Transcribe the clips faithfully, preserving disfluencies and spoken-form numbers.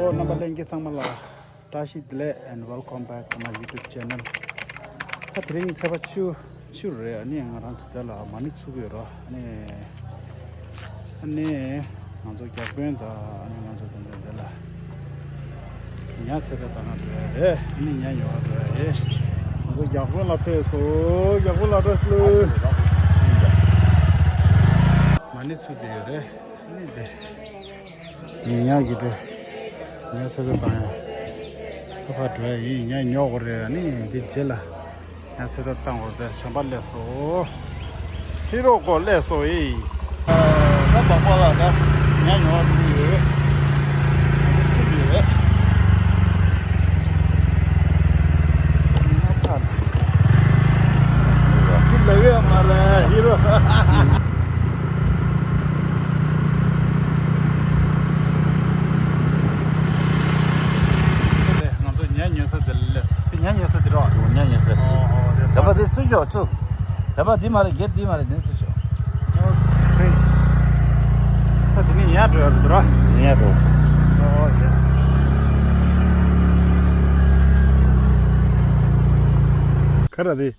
རྣམ་པ་ལྷན་རྒྱས་ཚང་མ་ལ་བཀྲ་ཤིས་བདེ་ལེགས། And welcome back to my YouTube channel. ད་དེ་རིང་ཚེས་པ་བཅུ་བཅུ་རེད། ཨ་ནི་ང་རང་ཚོ་དེ་ལ་མ་ཎི་ཚུགས་ཀྱི་ཡོད་ར། ཨ་ནི་ཨ་ནི་ང་ཚོ་རྒྱག་དཔོན་དང་ཨ་ནི་ང་ཚོ་དེ་འདྲ་དེ་ལ་ཉ་ཚེ་རེ་དང་ང་འགྲོ་ཡ་རེད། ཨ་ནི་ཉ་ཉོ་བ་འགྲོ་ཡ་རེད། ང་ཚོ་རྒྱག་དཔོན་ལ་ཕེབས་སོང་། རྒྱག་དཔོན་ལ་བཀྲ་ཤིས་བདེ་ལེགས། མ་ཎི་ཚུགས་བསྡད་ཡོད་རེད། ཨ་ནི་དེ། ཉ་གི་དེ། ཉ་ཚེ་ཚེ་བཏང་ཡ། ཚེ་ཕར་འགྲོ་ཡ་ཡིན། ཉ་ཉོ་དགོས་རེད། ཨ་ནི་འདི་རྗེས་ལ་ཉ་ཚེ་ཚེ་བཏང་དགོས་རེད། བྱམས་པ་སླེབས་སོ། ཁྱི་རོགས་སྐོར་སླེབས་སོ་ཡི། ད་སྦག་སྦག་ལ་ད་ཉ་ཉོ་བ་འགྲོ་གི་ཡོད། ང་ཚོ་སུ་ཡོད། ཉ་ཚ་ནི། ཁྱི་ལབ་ཡོད་མ་རེད་ཧི་རོ། ང་ཚོ་ཉ་ཉོ་ས་དེ་སླེབས། དེ་ཉ་ཉོ་ས་དེ་རེད་པ། ཉ་ཉོ་ས། ཨོ་ཨོ་དེ། ད་པ་དེ་ཚུར་ཤོག་ཚུར། ད་པ་འདི་མ་རེད། གེ་ཊི་འདི་མ་རེད། འདི་ཚུར་ཤོག་ཨོ་ཁེ། ད་དེ་ནས་ཉ་འགྲོ་ཡ་རེད་ར། ཉ་འགྲོ། ཨོ་ཡ། ག་རེ་རེད།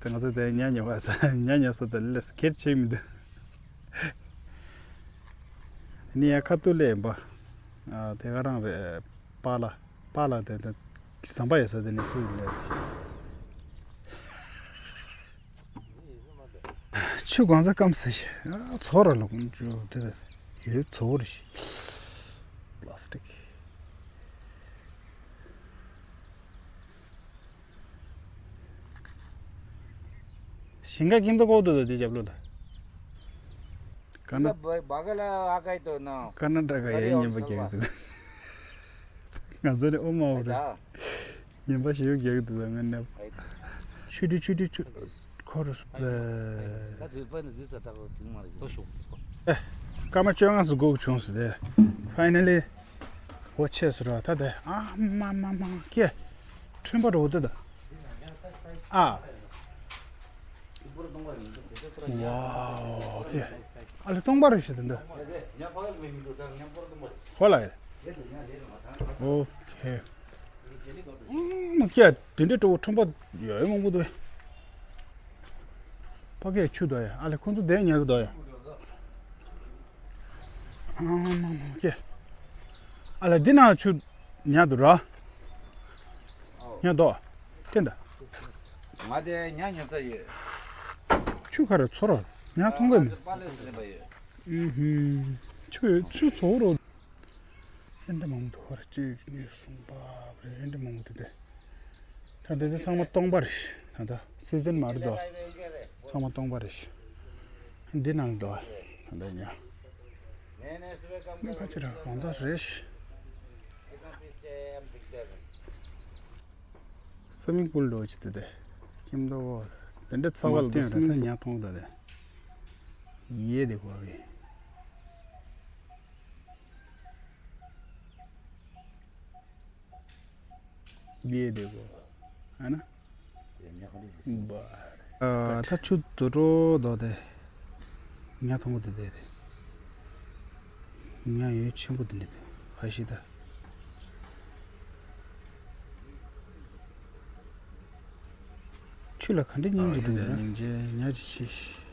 ད་ང་ཚོ་དེ་ཉ་ཉོ་བ་ས། ཉ་ཉོ་ས་དེ་སླེབས། གེ་ཊི་ཕྱེ་མི་འདུག་ནི་ཡ་ཁ་ཐུག་ལས་ཡིན་པ། ཨ། དེ་ག་རང་རེད། པཱ་ལགས། པཱ་ལགས་དེ་དེ་ཟམ་པ་ཡོད་ས་དེ་ནས་ཚུར་ལས། ཆུ་གང་ཚ་སྐམ་ས་ཞིག་ཨ། ཚོ་ར་ལ་ཀུན་ཆུ་དེ་ཡོད། ཚོ་ར་ཞིག་པ་ལ་སི་ཊིག་ཞིང་ཁ་ཁྱིམ་ཐོག་ལྐོག་ཏུ་དང་དེ་རྒྱབ་ལོགས་དང་། ཀར་ན། ཀར་ན་ཊ་ཀ་ཡ་ཉན་པ་རྒྱག་གི་འདུག་ང་ཚོ་ནི་ཨོ་མ་ཨོ་རེད། ཉན་པ་ཞེ་པོ་རྒྱག་གི་འདུག་ང་ནི། ཆུ་དྲི་ཆུ་དྲི་ཆུ། ཁོ་རུ་སུ་པ། ཨེ། སྐར་མ་བཅོ་ལྔ་ཙམ་སྒུག་བྱུང་ཟེར་ཏེ། ཕའི་ནལ་ལི། འོ་ཆེ་ཟེར་བ་ད་དེ། ཨ་མ་མ་མ་ཀྱེ། ཁྲོན་པ་རོ་དེ་ད། ཨ། ཝའོ་ཀྱེ། ཨ་ལེ་སྟོང་པ་རེད་ཤག་དེ་འདི། ཧོ་ལ་ཡ། ཨོ་ཁེ། ཨ་མ་ཀྱེ། དེ་འདྲའི་སྤྲོ་བོ་ཁྲོན་པ་ཡོད་མང་པོ་འདུག་ཕ་གིའི་ཆུ་དོ་ཡ། ཨ་ལེ་ཁོང་ཚོ་དེ་ཉལ་གི་དོ་ཡ། ཨ་མ་མ་ཀྱེ། ཨ་ལེ་འདི་ནང་ཆུ་ཉལ་འདུག་ར། ཉལ་འདུག་སྤྲིན་ད། ང་དེ་ཉ་ཉོ་ས་ཡོད། ཆུ་ཁ་རེ་ཚོ་ར་ཉ་མཐོང་གི་མེད། ང་དེ་པཱ་ལགས་སུ་ལེན་པ་ཡོད། ཨུ་ཧུམ། ཆུ་ཆུ་ཚོ་ར། ཨེ་འདྲ་མང་པོ་འདུག་ཧོར་གཅིག་གཉིས་གསུམ་པ་རེ། ཨེ་འདྲ་མང་པོ་འདུག་སྟེ། ད་འདི་ཚོ་ཚང་མ་སྟོང་པ་རེད། ད་ལྟ་སི་ཛན་མ་རེད་དོ། ཚང་མ་སྟོང་པ་རེད། འདི་ནང་དུ་ད་ལྟ་ཉ། འདི་ཁ་ཕྱིར་གང་ཚ་རེད། སི་མིང་པུལ་འགྲོ་ཅི་དེ་དེ། ཁྱིམ་དུ་འོ། དེ་འདྲ་ཚ་བ་ལ་མ་སྟོན་ར། ད་ཉ་མཐོང་ད་དེ། ཡེ་དེ་གོ་བའི། ཡེ་དེ་གོ། ཨ་ན། བ། ཨ། ད་ཆུ་དོ་དྲོ་དོ་དེ། ཉ་མཐོང་གི་དེ་དེ་རེད། ཉ་ཡོད་ཆེན་པོ་དེ་འདྲ་དེ་ཁ་ཤས་ད། ཆུ་ལ་ག་འདྲ་སྙིང་རྗེ་འདུག་ན། སྙིང་རྗེ་ཉ་ཅིག་ཤི།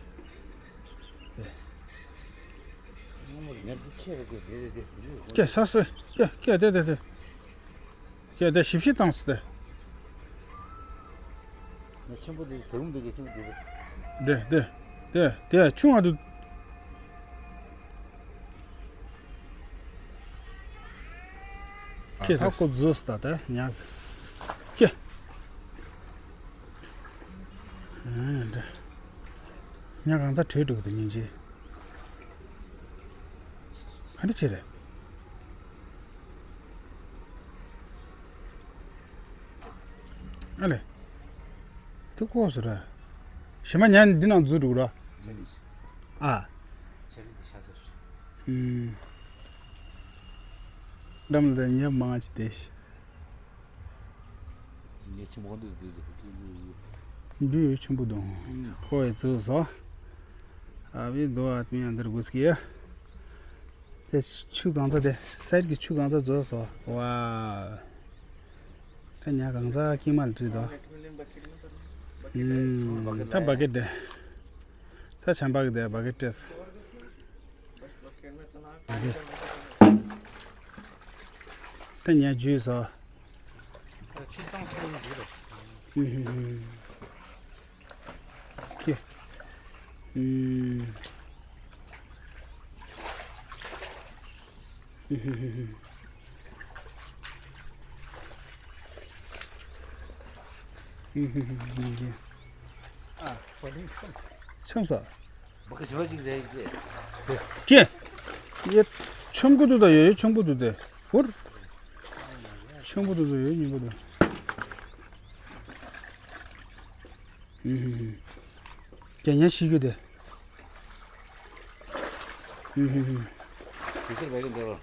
ཀྱེ་ས་སོ། ཀྱེ་ཀྱེ་དེ་དེ་དེ། ཀྱེ་དེ་ཞིབ་ཞིབ་བཏང་སོ་དེ། ཆེན་པོ་དེ་ཟེ་རུང་འདུག་གི་ཆེན་པོ་དེ། དེ་དེ་དེ་དེ་ཆུང་བ་འདུག་ཁྱེད་ད་ཁོ་རྫུས་སུ་ད་ལྟ་ཉ། ཁྱེད། ཨ་འདྲ། ཉ་གང་ཚ་བྲོས་འགྲོ་གི་འདུག་སྙིང་རྗེ། ག་འདྲ་བྱེད་རེད། ཨ་ལེ། དེ་ལྐོག་ཟེར་ར། ཞི་མ་ཉ་འདི་ནང་འཛུལ་འགྲོ་གི་ར། ཨ། ཨུམ། འགྲམ་ལ་ཉ་མང་ཅིག་དེ། འདི་ཡོད་ཆེན་པོ་འདུག་ཁོ་ཡི་ཚུགས་སོ། ཨ་བི་རྡོ་ཨ་ཏི་ཡང་འདིར་དགོས་ཀྱི་ཡ། དེ་ཆུ་གང་ཚ་དེ་སའིཌ་གི་ཆུ་གང་ཚ་རྫོགས་སོ། ཝའོ། ཚ་ཉ་གང་ཚ་ཀྱི་མལ་དུས་དོ། ཨུམ། ད་བ་ཀེ་ཊི་དེ། ད་བྱམས་པ་གི་དེ་བ་ཀེ་ཊི་སྤྲད། ད་ཉ་འཇུས་སོ། ཁྱེད། ཨུམ། ཨུམ། ཨུམ། ཨུམ། ཨུམ། ཨུམ། ཨ། ཁོ་ལིང་ཆོམ་སོང་། ཁྱོད་ས། མ་ཁ་ཞོ་ཅིག་རེད་ཅེ། ཀྱེ། ཡེ། ཆོམ་གི་འདུག་ད་ཡོད་ཡོད་ཆོམ་གི་འདུག་དེ། ཧུར། ཆོམ་གི་འདུག་ད་ཡོད་ཉིན་གི་འདུག་ཨུ་ཧུ་ཧུ། རྒྱ་ཉ་ཤི་གི་དེ། ཨུ་ཧུ་ཧུ། དེ་ཚོར་བས་ཀྱི་འདུག་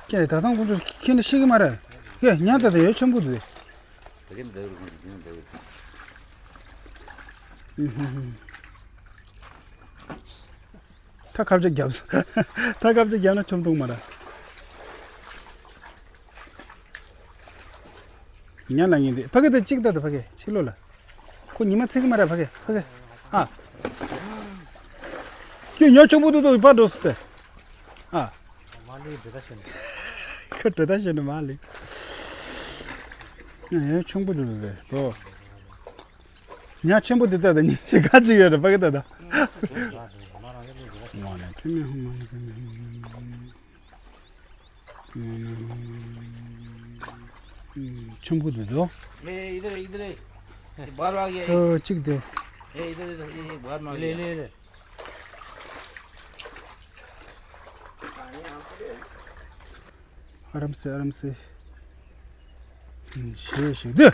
ཀྱེ་ད་ཐང་ཁོང་ཚོ་ཁྱེད་ནི་ཤི་གི་མ་རེད། ཀྱེ་ཉ་ད་ད་ཡོད་ཆོམ་གི་འདུག་དེ། ད་གིན་འདུག་རུ་ཁོང་ཚོ་གིན་འདུག་ཨུ་ཧུ་ཧུ། ད་ཁ་བྱེ་བརྒྱབ་སོང་། ད་ཁ་བྱེ་བརྒྱབ་ན་ཆོམ་ཐུག་མ་ར། ཉ་ལ་ངེས་འདི་ཕ་གི་དེ་གཅིག་ད་དེ་ཕ་གི་ཕྱི་ལོགས་ལ། ཁོ་ཉི་མ་ཚིག་གི་མ་ར་ཕ་གི་ཕ་གི། ཨ། ཁྱོད་ཉ་ཆོམ་པོ་འདུག་འདུག་པ་འགྲོ་སོང་སྟེ། ཨ། མ་ལི་འདི་ད་ཤེས་ནི། ཁོ་འདི་ད་ཤེས་ནི་མ་ལི། ཡང་ཆོམ་པོ་འདུག་འདུག་དེ་དོ། ཉ་ཆེན་པོ་འདི་ལྟ་དང་ཉིན་ཕྱེད་ཀ་གཅིག་ཡོད་རེད་པ་གི་ལྟ་དང་། ངོ་ནས་ཐུན་མིན་ཧུ་མ་ནི་ཐུན་མིན་ཧུ་མ་ནི་ཐུན་མིན་ཧུ་མ། ཆེན་པོ་འདི་དོ། ए, इधर, इधर है। ये बाहर आ गया, ये। ओ, चिक दे। ए, इधर, इधर, ये, ये बाहर में आ ले, गया। ले, ले। आराम से, आराम से। ཞེས་ཞེས་འདི།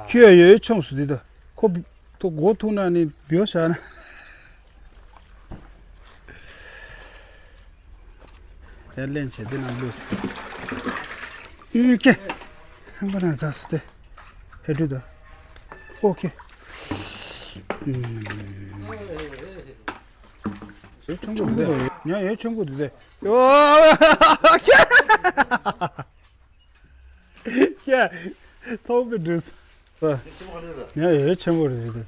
ཁྱོད་ཡོད་ཆུང་སུ་འདི་ད། ཁོ་ཐོ་མགོ་ཐུག་ན་ནི་བེའུ་བཞག་ན། དེ་ལེན་བྱེད་འདི་ན་ལུས། ཨུམ་ཀེ། ཁང་པ་ན་འཛག་སུ་དེ། ཧེ་འདྲུ་ད། ཨོ་ཀེ། ཨུམ། ཡོད་ཆུང་གུ་འདི་དེ། ཉ་ཡོད་ཆུང་གུ་འདི་དེ། ཡོ། ཀྱེ། ཚོགས་པའི་འདྲུས། ཉ་ཡོད་ཆུང་གུ་རེད་དེ།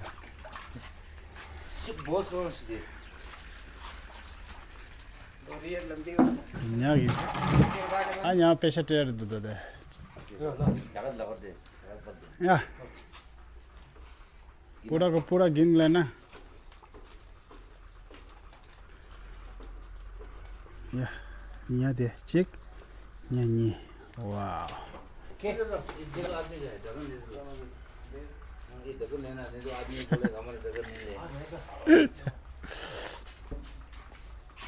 ཉ་གི། ཨ་ཉ་དཔེ་ཤ་སྤྲད་རེད་འདུག་ད་དེ། ཡ། पूरा को पूरा गिन लेना। ཡ། ཉ་དེ་གཅིག་ཉ་གཉིས། ཝའོ།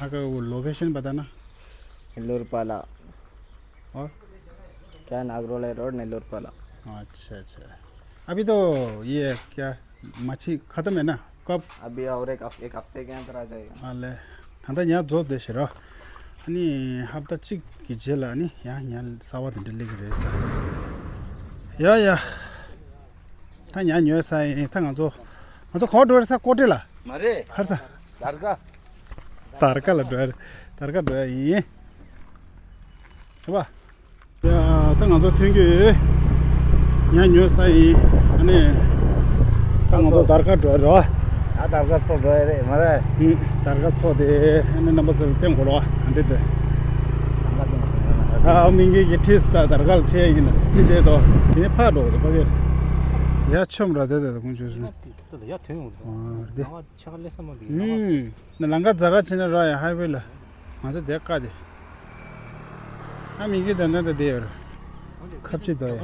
आपका वो लोकेशन बताना। नेल्लोरपाला। और? क्या, नागरोला रोड, नेल्लोरपाला। अच्छा, अच्छा। अभी तो ये क्या, मच्छी खत्म है ना? कब? अभी और एक हफ-, एक हफ्ते के अंदर आ जाएगा। ཨ་ལེ། ད་ལྟ་ཉ་རྫོགས་བསྡད་ཤག་ར། ཨ་ནི་ཧབ་ཏ་གཅིག་གི་རྗེས་ལ་ཨ་ནི་ཡང་ཉ་གསར་པ་དེ་འདྲ་སླེབས་ཀྱི་རེད་ས། ཡ་ཡ། ད་ཉ་ཉོས་ས་ཡིན། ད་ང་ཚོ་ང་ཚོ་ག་པར་འགྲོ་རེད་ས། ཀོ་ཊི་ལ། མ་རེད། ཧར་ས། དར་དཀར། དར་དཀར་ལ་འགྲོ་ཡ་རེད། དར་དཀར་འགྲོ་ཡ་ཡིན། རེད་པ། ཡ། ད་ང་ཚོ་ཐོན་རྒྱུ་ཡོད། ཉ་ཉོས་ས་ཡིན། ཨ་ནི། ད་ང་ཚོ་དར་དཀར་འགྲོ་ཡ་རེད་པ། ད་དར་དཀར་ཚོ་འགྲོ་ཡ་རེད་མ་རེད། ཨུ། དར་དཀར་ཚོ་དེ་ཨ་ནི་རྣམ་པ་ཚོར་བསྟན་དགོས་རེད་པ། ག་འདྲ་དེ། ད་མིང་གི་གི་ཁྲིས་ད་དར་དཀར་ཁྲིད་ཡ་ཡིན་ན་སྲིད་དེ་དོ། དེ་ཕར་འགྲོ་དགོས་རེད་པ་གི། ཡ་ཆོམ་ར་དེ་དེ་ཁོང་ཆོས་སོང་། ད་ཡ་ཐོན་ཡོང་། ཨ་རེད། ལང་ཀ་ཆ་ག་ལེ་ས་མ་འདུག་ཨུ། ན་ལང་ཀ་ཛ་ག་ཕྱིན་ན་ར་ཡ་ཧའི་ཝེ་ལ། ང་ཚོ་དེ་བཀག་དེ། ཨ་མི་གི་ད་ན་ད་དེ་ཡོད་རེད། ཁ་ཕྱི་དོ་ཡ།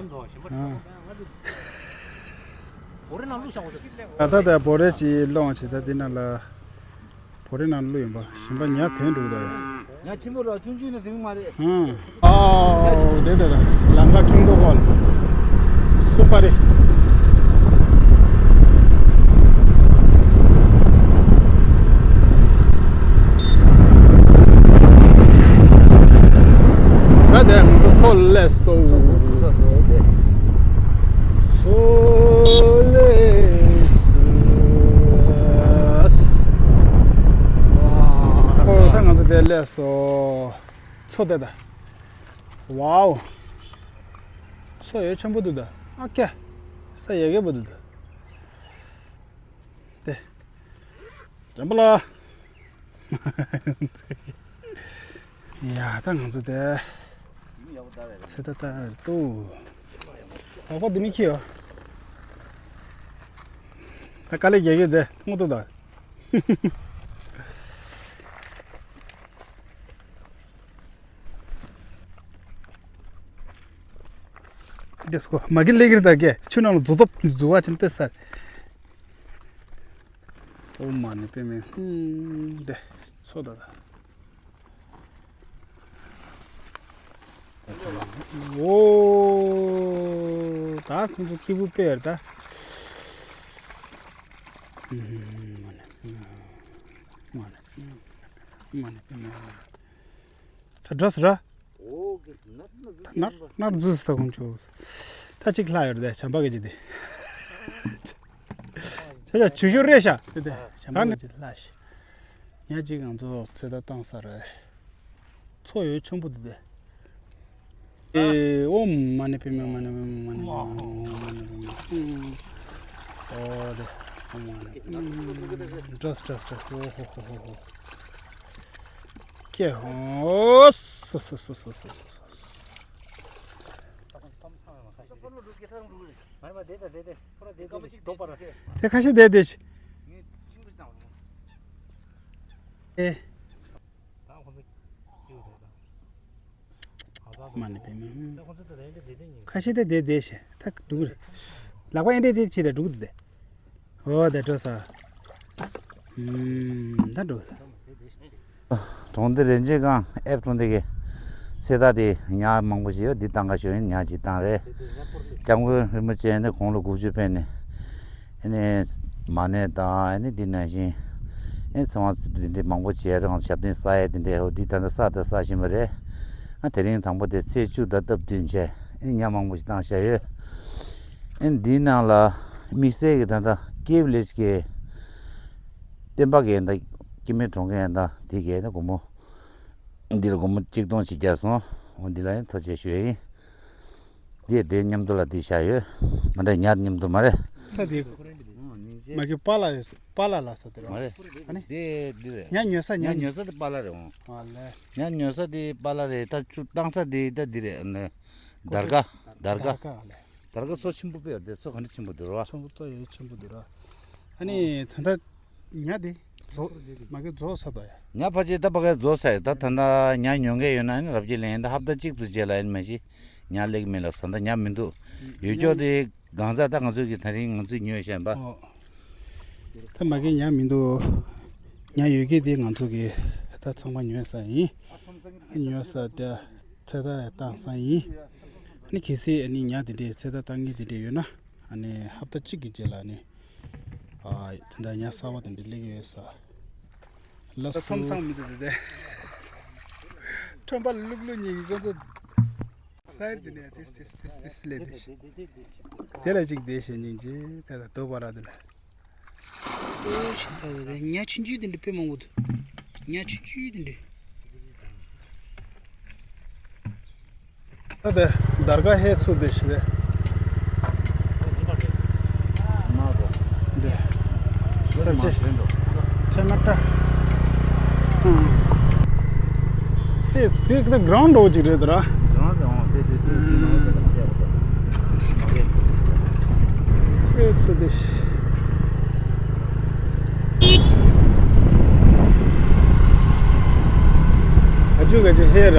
ཨ། ད་ད་བོ་རེ་ཅི་ལོང་ཆེ་ད་དེ་ན་ལ། བོ་རེ་ནང་བླུགས་ཡིན་པ། ཞིམ་པ་ཉ་ཐོན་འགྲོ་གི་འདུག་ཡ། ཉ་ཆེན་པོ་ར་ཆུང་ཆུང་ནས་ཐོན་གི་མ་རེད། ཨང་། ཨའོ། དེ་དེ་དེ། ལང་ཀ་ཁྱིམ་ཐོག་ཁོག་ལ། སུ་པ་རི། ད་དེ་ང་ཚོ་མཚོ་ལས་སོ། མཚོ་ལས་སོ། ལགས་སོ། མཚོ་དེ་ད། ཝའོ། མཚོ་ཡོད་ཆེན་པོ་འདུག་ད། ཨ་ཀྱ། ས་ཡ་གི་པོ་འདུག་ད། དེ། འཇམ་པོ་ལ། ཡ་ད་ང་ཚོ་དེ། ཚེ་ད་ལྟ་རེད་ཏོ། ཨ་ཁོ་འདི་མི་ཁྱི་ཡོ། ད་དཀའ་ལས་རྒྱག་གི་དེ་ཐུང་ཏོ་ད། འདི་སྐོ་མ་གི་ལེགས་རེད་ད་གས་ཆུ་ནང་ལ་རྫུ་ཐོབ་རྫུ་བ་ཅན་པེ་སར། ཨོ་མ་ནི་པེ་མེ་ཧུམ་དེ་ཚོ་ད་ད། ཨོ། ད་ཁོང་ཚོ་སྐྱིད་པོ་དཔེ་ཡར་ད། མ་ནི་མ་ནི་མ་ནི་ད་འགྲོ་སི་ར། ནར་ནར་འཛུལ་སི་ད་ཁོང་ཚོ། ད་ཅིག་ལྷག་ཡོད་རེད་བྱམས་པ་གི་ཅི་དེ། ཆ་ཆ་ཆུ་ཤོར་རེད་ཤག་དེ་དེ་བྱམས་པ་གི་ཅི་ལྷག་ཤི། ཉ་གཅིག་ང་ཚོ་ཚེ་ད་བཏང་ས་རེད། མཚོ་ཡོད་ཆེན་པོ་འདུག་དེ། ཨེ་ཨོ་མ་ནི་པེ་མེ་མ་ནི་པེ་མེ་མ་ནི་པེ་མེ་མ་ནི་པེ་མེ། ཨོ་དེ་ཨོ་མ་ནི། འདྲོས་འདྲོས་འདྲོས། ཨོ་ཧོ་ཧོ་ཧོ་ཧོ། ཀྱེ་ཧོ། སོ་སོ། དེ་ཁ་ཤས་དེ་དེ་ཤི། ཨེ། མ་ནི་པེ་མེ། ཁ་ཤས་དེ་དེ་དེ་ཤི། ད་འགྲོ་གི་རེད། ལག་པ་ཨེ་འདྲས་འདྲས་བྱས་ད་འགྲོ་གི་འདུག་དེ། ཨོ་ད་འགྲོ་ས། ཨུམ། ད་འགྲོ་ས། གྲོང་སྡེ་རེ་འཇིགས་སྒང་ཨེབ་གྲོང་སྡེ་གི་ཚེ་ཐར་དེ་ཉ་མང་པོ་ཞིག་ཡོད། འདི་བཏང་ག་ཞོ་ཡིན། ཉ་གཅིག་བཏང་རེད། སྐྱབས་མགོན་རིན་པོ་ཆེ་ནི་དགུང་ལོ་དགུ་བཅུ་ཕེབས་ནས་ཨ་ནི་མ་ཎི་དང་ཨ་ནི་འདི་ནང་བཞིན་ཨ་ནི་ཚེ་དབང་འདི་འདྲའི་མང་པོ་བྱས་རང་ཞབས་བརྟན་ས་ཡ་འདི་འདྲའི་འོ་འདི་ད་ལྟ་ས་ད་ས་བཞིན་པ་རེད། ཨ་དེ་རིང་དང་པོ་དེ་ཚེས་བཅུ་ད་སྟབས་བསྟུན་བྱས་ཨ་ནི་ཉ་མང་པོ་ཞིག་བཏང་བཞག་ཡོད། ཨ་ནི་འདིའི་ནང་ལ་དམིགས་བསལ་གྱི་ད་ལྟ་ཀེབ་ལེ་ཅི་ཀེ། བསྟན་པ་གི་ཡན་ད་སྐྱེ་དམན་གྲོང་ཁྱེར་ཡན་ད་དེ་གའི་ན་སྒོར་མོ། འདི་ལ་སྒོར་མོ་གཅིག་སྟོང་ཅིག་བརྒྱབ་སོང་། འོ་འདི་ལ་ཡང་ཐུགས་རྗེ་ཆེ་ཞུ་ཡ་ཡིན། འདི་དེ་མཉམ་དུ་ལ་འདི་བཞག་ཡོད། ང་འདྲ་ཉ་མཉམ་དུ་མ་རེད། ས་འདི། མ་གི་པཱ་ལགས་ཡོད་ས་པཱ་ལགས་ལ་ས་དེ་རོ། མ་རེད། ཨ་ནི། འདི་འདི་རེད། ཉ་ཉོ་ས་ཉ་ཉ་ཉོ་ས་དེ་པཱ་ལགས་རེད་འོང་། ཨ་ལེ། ཉ་ཉོ་ས་དེ་པཱ་ལགས་རེད། ད་ཆུ་བཏང་ས་དེ་ད་འདི་རེད། ཨ་ནི། དར་དཀར་དར་དཀར། དར་དཀར་ཨ་ལེ། དར་དཀར་མཚོ་ཆེན་པོ་དཔེ་ཡོད་དེ་མཚོ་ག་འདྲ་ཆེན་པོ་འདུག་རོ། ཆེན་པོ་ཏོ་ཡོད་ཆེན་པོ་འདུག་རོ། ཨ་ནི་ད་ལྟ་ཉ་དེ་རྫོགས་མ་གི་རྫོགས་ས་དོ་ཡ། ཉ་ཕལ་ཆེར་ད་ཕ་གའི་རྫོགས་ས་ཡ། ད་ད་ལྟ་ཉ་ཉོ་མཁན་ཡོད་ན་ཨ་ནི་རབ་རྒྱས་ལེན་ད་ཧབ་ད་གཅིག་ཙམ་རྗེས་ལ་ཨ་ནི་མ་གཞི་ཉ་ལེགས་མེད་ལ་ས་ད་ཉ་མི་འདུག་ཡོད་ཀྱོག་དེ་གང་ཟག་ད་ང་ཚོ་གི་ད་རིང་ང་ཚོས་ཉོས་བཞིན་པ། ཨོ། ད་མ་གི་ཉ་མི་འདུག་ཉ་ཡོད་ཀྱི་དེ་ང་ཚོ་གི་ད་ཚང་མ་ཉོས་ས་ཡིན། ཉོས་ས་དེ་ཚེ་ད་བཏང་ས་ཡིན། ཨ་ནི་གལ་སྲིད་ཨ་ནི་ཉ་དེ་འདྲའི་ཚེ་ད་བཏང་ངེས་དེ་འདྲའི་ཡོད་ན། ཨ་ནི་ཧབ་ད་གཅིག་གི་རྗེས་ལ་ཨ་ནི། ཨ་དེ་འདྲ་ཉ་གསར་བ་དེ་འདྲ་སླེབས་ཡོད་ས། ལགས་སོ། ཁྲོམ་སྲང་མི་འདུག་དེ། ཁྲོམ་པ་ལུག་ལུག་གཉིས་ཀྱི་ཁོ་ཚོ། ས་ཡ་དེ་ནས་ཏིས་ཏིས་ཏིས་ཏིས་སླེབས་དེ་ཤི། དེ་ལ་གཅིག་དེ་ཤི་ཉིན་གཅིག་དེ་ལ་དོ་པ་ར་དེ་ལ། ཨོ་ཤ་ད་དེ་ཉ་ཆུང་ཆུང་དེ་འདྲ་དཔེ་མང་པོ་འདུག་ཉ་ཆུང་ཆུང་དེ་འདྲ། ད་དེ་དར་དཀར་ཧེ་ཚུགས་དེ་ཞིག་རེད། འདི་ཚབ་ཆེ། ཆེ་མ་ཏྲ། དེ་དེ་དེ་གྲོང་འདྲ་བོ་ཅིག་རེད་དེ་ར། ཧེ་ཚུགས་དེ་ཞིག་བ་ཅུ་ག་ཅི་ཧེ་ར།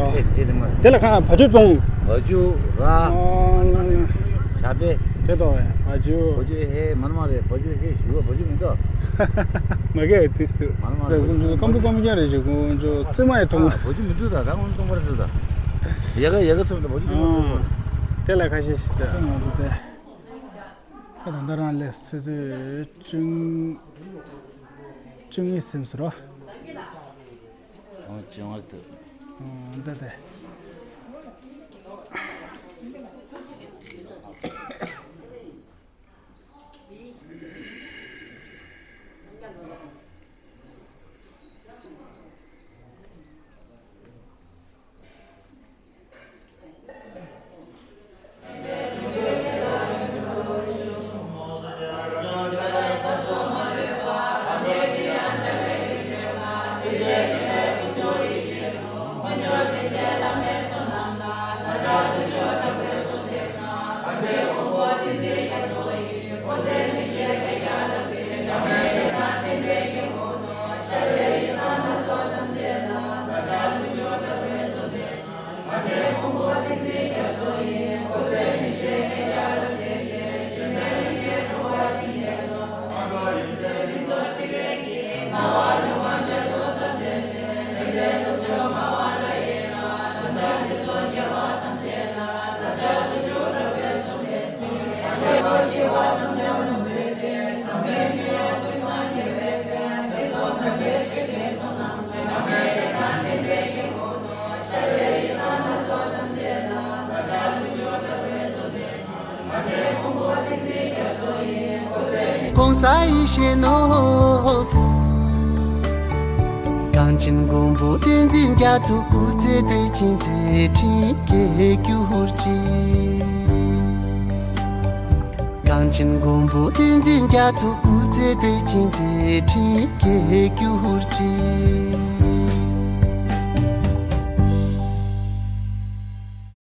དེ་ལ་ཁ་བ་ཅུ་བཙོང་། བ་ཅུ་ར། ཨོ་ལ་ལ། ཞྭ་དཔེ། དེ་དོ་བ་ཅུ། བ་ཅུ་ཧེ་མ་ན་མ་རེད། བ་ཅུ་ཧེ་ཞུ་བ་བ་ཅུ་མི་འདུག་མ་གས་དུས་དུ། མ་ན་མ་རེད། ཁོང་ཚོ་ཀམ་པུ་ཀམ་རྒྱ་རེད་ཞུ། ཁོང་ཚོ་རྩེད་མ་ཡི་མཐོང་། བ་ཅུ་མི་འདུག་ད་ད་ཁོང་སྟོང་པར་འདུག་ད། ཡ་ག་ཡ་ག་ཚོ་ད་བ་ཅུ་མི་འདུག་དེ་ལ་ཁ་ཤས་ཤིག་ད། ང་ཚོ་དེ། ད་ད་ལྟ་རང་ལས་ཚོད་ཚོད་ཅུང་ཅུང་ངེས་སེམས་སུ་རོ། ཨོ་ཅུང་ངེས་དུ། ཨོ་འདི་དེ། ས་ཡི་གཞོན་ནུ། གངས་ཅན་མགོན་པོ་བསྟན་འཛིན་རྒྱ་མཚོ་སྐུ་ཚེ་བརྟན་ཅིང་མཛད་འཕྲིན་རྒྱས་གྱུར་ཅིག་གངས་ཅན་མགོན་པོ་བསྟན་འཛིན་རྒྱ་མཚོ་སྐུ་ཚེ་བརྟན་ཅིང་མཛད་འཕྲིན་རྒྱས་གྱུར་ཅིག